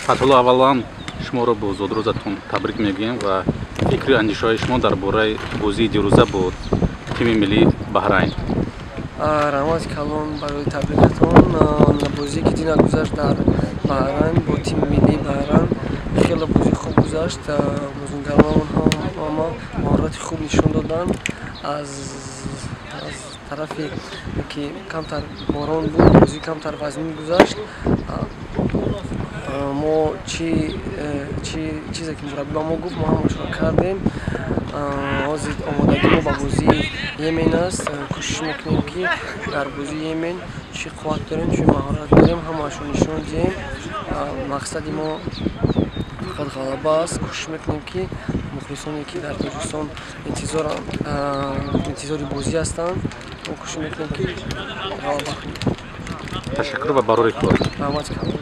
Фатҳулло, аввалан шуморо бо зодрӯзатон табрик мегӯем ва фикру андешаҳои шумо дар бораи бозии дирӯза бо тими миллии Баҳрайн. Раҳмати калон барои табрикатон. Бозие ки дина гузашт дар Баҳрайн бо тими миллии Баҳрайн, хеле бозии хуб гузашт. Бозингаронамон ҳама маҳорати хуб нишон доданд. Аз тарафе ки камтар борон буд, бозӣ камтар вазнин гузашт. Мо чӣ чизе ки мураббӣ ба мо гуфт, мо ҳамашро кардем. Ҳозир омодагӣ мо ба бозии Йемен аст. Кӯшиш мекунем, ки дар бозии Йемен чӣ қувват дорем, чӣ маҳорат дорем, ҳамаашро нишон диҳем. Мақсади мо фақат ғалаба аст. Кӯшиш мекунем, ки мухлисоне, ки дар Тоҷикистон интизори бозӣ ҳастанд, мо кӯшиш мекунем, ки ғалаба кунем. Ташаккур ва барори кор. Раҳмати калон.